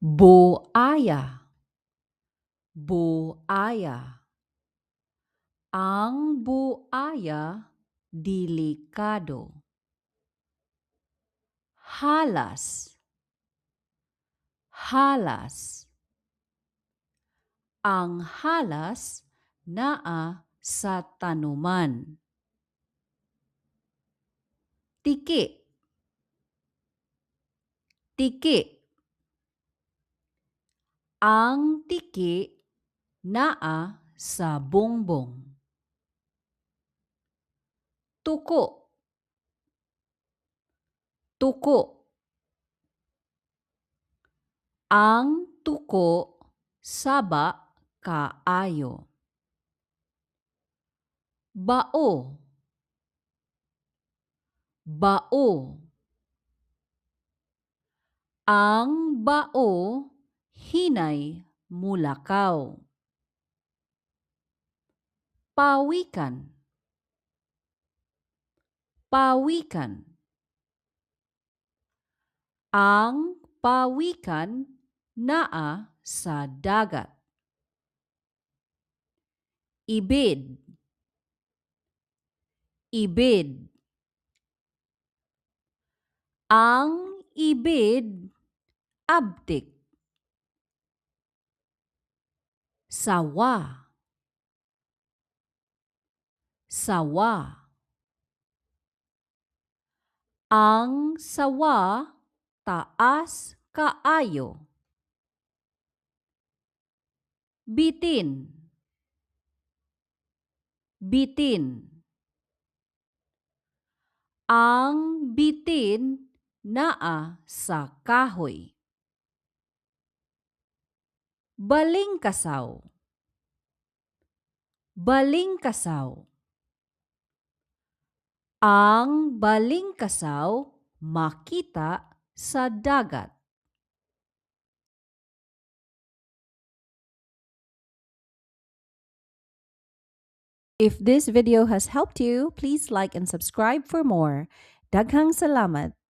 Buaya, buaya. Ang buaya delikado. Halas, halas. Ang halas naa sa tanuman. Tiki, tiki. Ang tiki naa sa bungbong. Tuko, tuko. Ang tuko saba kaayo. Bao, bao. Ang bao hinay mulakaw. Pawikan, pawikan. Ang pawikan naa sa dagat. Ibid, ibid. Ang ibid abtik. Sawa, sawa. Ang sawa taas kaayo. Bitin, bitin. Ang bitin naa sa kahoy. Balingkasaw, balingkasaw. Ang balingkasaw makita sa dagat. If this video has helped you, please like and subscribe for more. Daghang salamat!